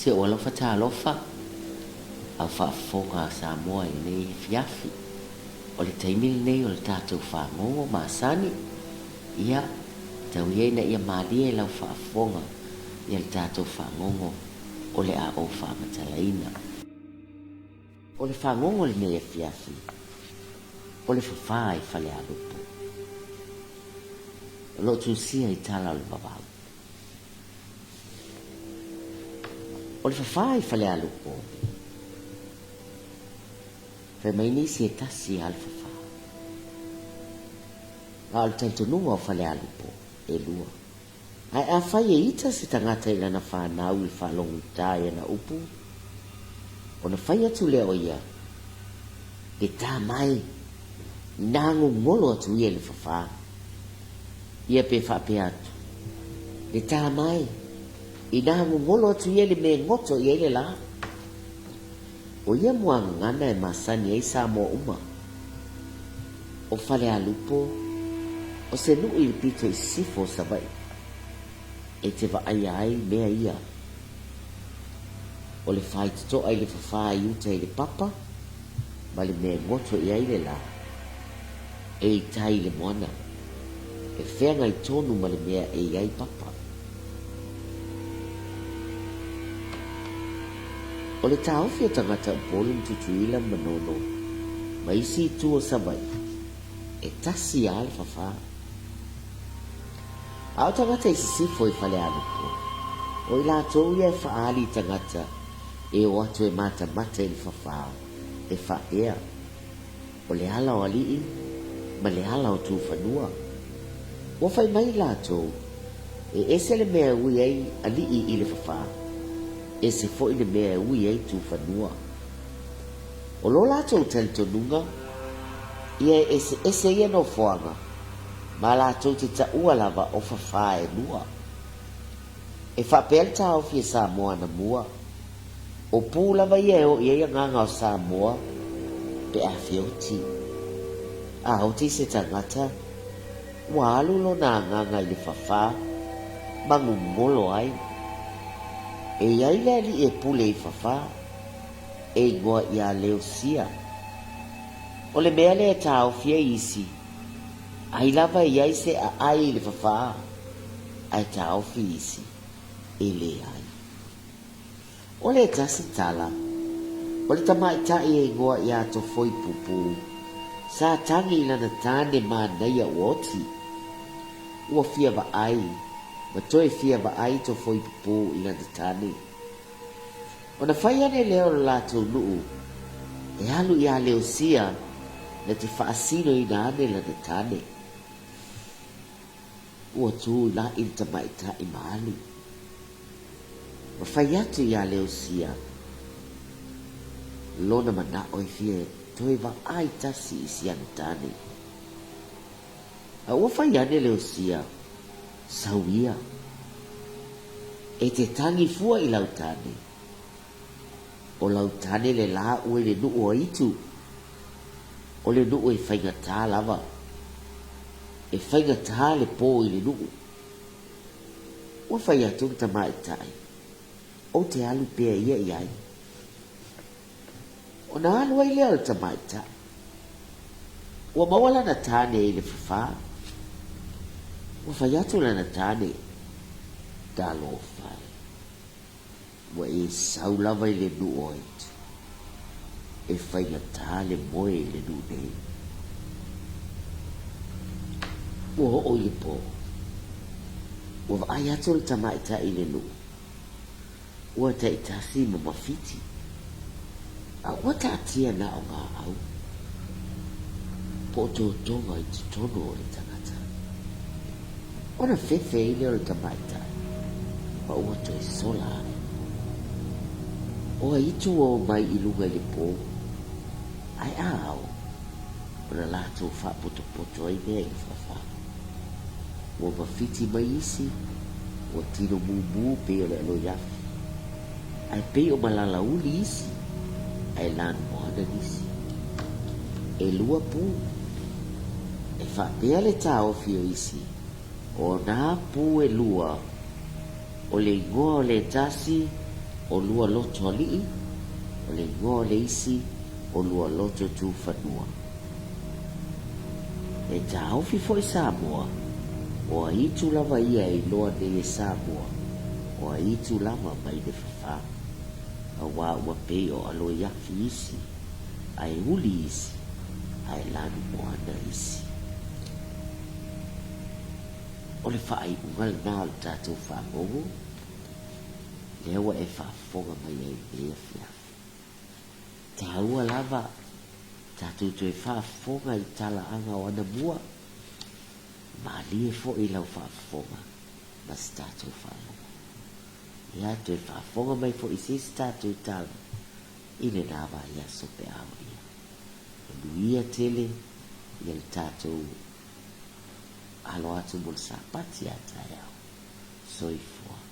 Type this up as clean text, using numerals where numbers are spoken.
Si ou alofa talofa, au faafofoga a Samoa i lenei afiafi. O le taimi lenei o le tatou fagogo masani, ia, tau ia ina ia malie lau faafofoga ia le tatou fagogo o le a ou faamatalaina. O le fagogo i lenei afiafi, o le fafā i Falealupo. O lo o tusia i tala o le vavau. O le fafā i Falealupo, fai mai nisi e tasi lava le fafā. A o le talitonuga o Falealupo, e lua. Ae afai e ita se tagata i lana fanau i le faalogogita i ana upu, ona fai atu lea o ia, Le ta mai, na gogolo atu ia i le fafā. Ia pe faapea atu, Le ta mai, inā gogolo atu ia i le mea e goto i ai le lā. ʻO ia muagagana e masani ai Samoa uma. ʻO Falealupo, ʻo se nuʻu i le pito i sisifo o Savaʻi e te vaaia ai mea ia. ʻO le faitotoa i le fafā i uta i le papa ma le mea e goto i ai le lā, e i tai i le moana, e feagai tonu ma le mea e i ai papa. O le taofi o tagata Upolu ma Tutuila ma Manono ma isi itu o Savaii, e tasi lava le fafā. A o tagata i sisifo i Falealupo, o i latou ia e faaali i tagata e o atu e matamata i le fafā, e faapea, O le ala o alii ma le ala o tufanua. Ua fai mai latou, e ese le mea e ui ai alii i le fafā, ese foi le mea e ui ai tufanua. O lo latou talitonuga, ia e eseese ia nofoaga, ma latou te taua lava o fafā e lua. E faapea le taofi e Samoa anamua. O pū lava ia e oo i ai agaga o Samoa pe a feoti. A oti se tagata, ua alu lona agaga i le fafā ma gogolo ai. E i ai le alii e pule i fafā, e igoa iā Leosia. O le mea lea e taofi ai isi, ai lava e i ai se aai i le fafā, ae taofi isi e leai. O le tasi tala, o le tamaitai e igoa iā Tofoipupū, sa tagi i lana tāne manaia ua oti. Ua fia vaai, ma toe fia vaai Tofoipupū i lana tāne. Ona fai ane lea o le latou nuu e alu iā Leosia na te faasinoina ane lana tāne. Ua tulaʻi le tamaitai ma alu. Ma fai atu iā Leosia lona manaʻo e fia toe vaai tasi i si ana tāne. A ua fai ane Leosia, Sau ia. E te tangi fua i lau tāne. O lau tāne le lā ua i le nuʻu o Aitu. O le nuʻu e faigata lava. E faigata le pō i le nuʻu. Ua fai atu le tamaitai, Ou te alu pea ia i ai. Ona alu ai lea o le tamaitai. Ua maua lana tāne i le fafā. Ua fai atu lana tāne, Talofa e. Ua e sau lava i le nuu o Aitu. E faigata le moe i le nuu nei. Ua oo i le pō. Ua vaai atu le tamaitai i le nuu. Ua taitasi ma mafiti. A ua taatia na o ngā au. Po o totoga i totonu o le tagata. Ona fefe ai lea o le tamaitai, ma ua toe sola ae. O Aitu ua omai i luga i le pō, ae a ao, ona latou faapotopoto ai lea i le fafā. Ua mafiti mai isi, ua tino mumu pei o le aloiafi, ae pei o malalauli isi, ae lanumoana nisi. ʻElua pū. E faapea le taofi o isi, o nā pū ʻelua, ʻo le igoa o le tasi, o lua loto alii, o le igoa o le isi o lua loto tufanua. E taofi foi Samoa, o aitu lava ia e iloa nei e Samoa, o aitu lava mai le fafā, auā ua pei o aloiafi isi, ae uli isi, ae lanu moana isi. O le faaiuga lena o le tatou fagogo, lea ua e faafofoga mai ai i lenei afiafi. Taua lava tatou toe faafofoga i talaaga o anamua, malie foi i lau faafofoga ma se tatou faalogo. Ia, toe faafofoga mai foi i se isi tatou tala i lena vaiaso pe a aulia. Manuia tele ia le tatou alo atu mo le Sapati a taeao. Soifua.